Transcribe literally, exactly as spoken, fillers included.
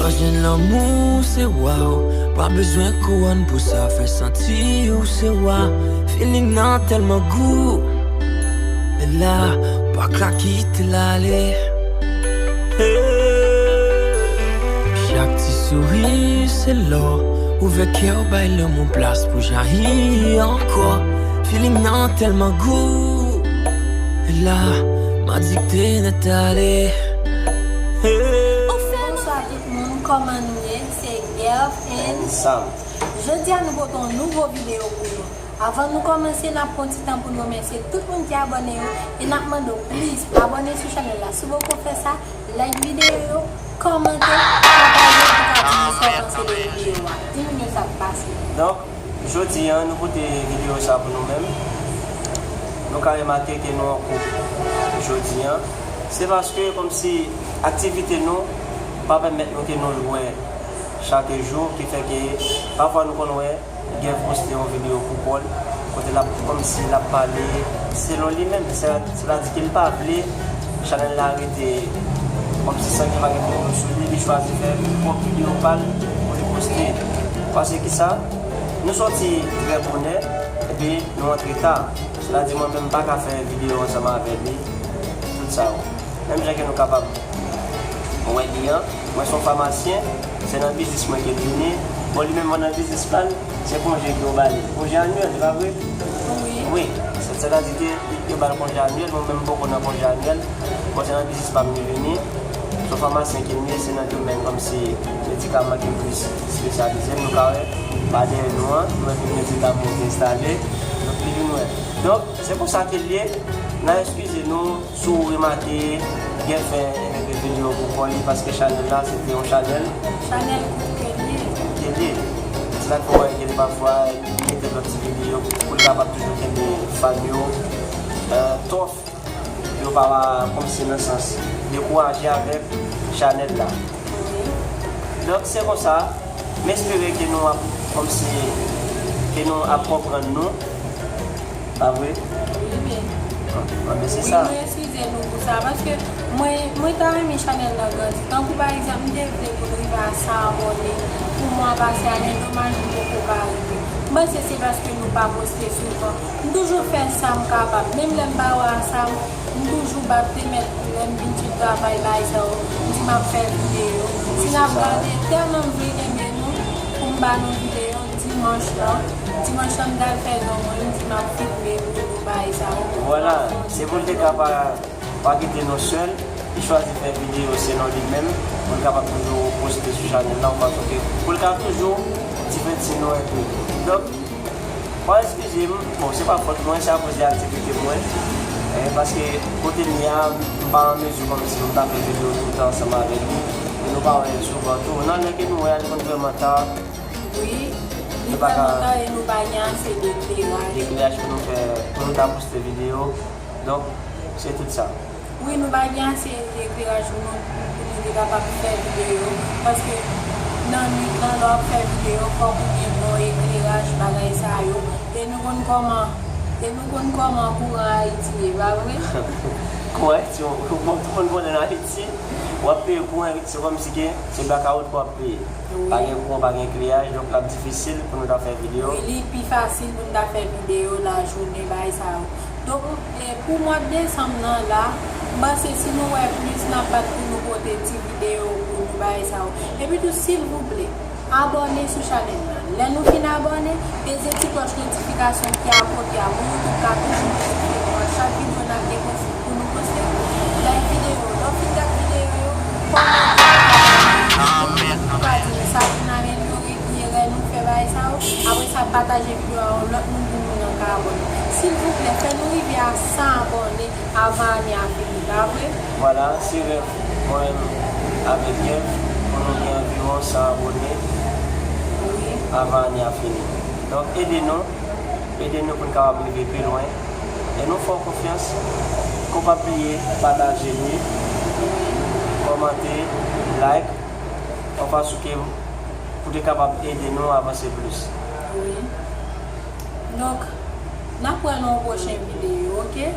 Jwenn lanmou se wa w, pa bezwen kouwòn pou sa fè santi w se wa. Feeling nan tèlman gou, e la, pa ka kite l ale. Hey. Chak ti souri se lò, ouvè kè w bay lanmou plas pou jayi ankò. Feeling nan tèlman gou, e la, m adikte nèt ale. Hey. Bonswa tout moun, kòman nou ye? Se Gerv and Sam. Jodi a nou pote yon nouvo videyo pou nou. Avan nou kòmanse, n ap pran ti tan pou n remèsye tout moun ki abòne yo e n ap mande w, please, abòne sou chanèl la. Si w poko fè sa, like videyo yo, kòmante, pataje pou ka di nou sa w panse de videyo a. Di nou sa k pase. Donk, jodi a, nou pote videyo sa pou nou menm. Nou ka remake ke nou an koup jodi a. Se paske kòmsi aktivite nou pa pèmèt nou ke nou jwenn chak jou, ki fè ke pafwa nou konn wè Gerv poste yon videyo pou kò l, kote l ap kòmsi l ap pale selon li menm. Sètadi ke li pa vle chanèl la rete kòmsi san ke pa gen videyo sou li, li chwazi fè pwòp videyo pa l pou li poste. Paske kisa? Nou sòti trè bonè, epi nou antre ta. Sètadi mwen menm m pa ka fè videyo ansanm avè li, tout sa yo. Menm jan ke nou kapab wè li an, mwen se yon famasyen, se nan biznis mwen ke l vini. Bon, li menm nan biznis pa l, se konje ke yo ba li. Konje anyèl, se pa vre? Wi. Wi, sètadi ke yo ba l konje anyèl, mwen menm m poko nan konje anyèl. Bon, se nan biznis pa m li vini. Se yon famasyen ke m ye, se nan domèn kòmsi medikaman ke m plis espesyalize. Nou ka wè, pa dèyè nou an, nou wè tout medikaman yo te enstale. Donk, li vin wè. Donk, se pou sa ke l ye, n a eskize nou. Si w remake, Gerv fè yon videyo pou kò li, paske chanèl la, se te yon chanèl. Chanèl koup ke l ye. Koup ke l ye. Se sa k fè w wè ke pafwa, li mete lòt ti videyo pou l kapab toujou kenbe fan yo, euh, tòf, pou yo pa, kòmsi nan sans, dekouraje avèk chanèl la. Donk, se konsa, m espere ke nou ap, kòmsi, ke nou ap konprann nou. Pa vre? Wi, men. An, an, men se sa. Wi, nou eskize nou pou sa, paske mwen, mwen ta renmen chanèl nan grandi. Tankou pa egzanp, m te vle pou n rive a san abòne pou mwa pase a, men domaj nou poko ka rive. M panse se paske nou pa poste souvan. M toujou fè sa m kapab. Menm lè m pa wè a sa, m toujou bat te mèt lè m vin sot travay bay sa yo. M di m ap fè videyo. Si n ap gade, tèlman m vle kenbe nou pou m ba nou videyo. Dimanch lan, dimanch lan m t al fè non mwen, m di m ap filme pou nou bay sa yo. Vwala, se pou l te ka pa, pa kite nou sèl, li chwazi fè videyo selon li menm, pou l kapab toujou poste sou chanèl la, yon fason ke pou l ka toujou divèti nou enpe. Donk, pa eskize m, bon, se pa fòt mwen, se akoz de aktivite mwen, eh, paske kote m ye a, m pa an mezi kòmsi pou m ta fè videyo toutan ansanm avèk li, e nou pa wè l souvan tou. Nan lè ke nou wè a, li konn vrèman ta. Wi, li vrèman ta e nou pa gen ase de ekleraj. Ekleraj pou nou fè, pou nou ta poste videyo. Donk, se tout sa. Wi, nou pa gen ase ekleraj pou nou, pou nou te kapab fè videyo. Paske nan nwit lan, lè w ap fè videyo, fòk ou gen bon ekleraj, bagay sa yo. E nou konn kòman, e nou konn kòman kouran Ayiti ye, pa vre? Kouran Ayiti, bon, tout moun konnen Ayiti, w ap peye kouran, se kòmsi ke se blakawout ke w ap peye. Wi. Pa gen kouran, pa gen kliyaj, donk l ap difisil pou nou ta fè videyo. Wi, li pi fasil pou nou ta fè videyo lajounen, bagay sa yo. Donk, e, pou mwa desanm nan la, m panse si nou wè plis, n ap bat pou nou pote ti videyo pou nou, bagay sa yo. Epi tou, silvouplè, abòne sou chanèl la. Lè nou fin abòne, peze ti klòch notifikasyon ki akote a pou YouTube ka toujou notifye nou a chak videyo n ap gen pou, pou nou poste. Like videyo, lè w fin gad videyo yo, kòmante pou ka di nou sa pou n amelyore, ki erè nou fè, bagay sa yo. Apre sa, pataje videyo a yon lòt moun pou moun nan ka abòne. Silvouplè, fè nou rive a san abòne avan ane a fini, pa vre? Vwala, se rèv mwen menm avèk Gerv pou nou gen anviwon san abòne avan ane a fini. Donk, ede nou, ede nou pou n kapab rive pi lwen. E nou fè w konfyans. Kou pa bliye pataje li, kòmante, like, yon fason ke pou te kapab ede nou avanse plis. Wi. Donk, n ap wè nan yon pwochen videyo, oke?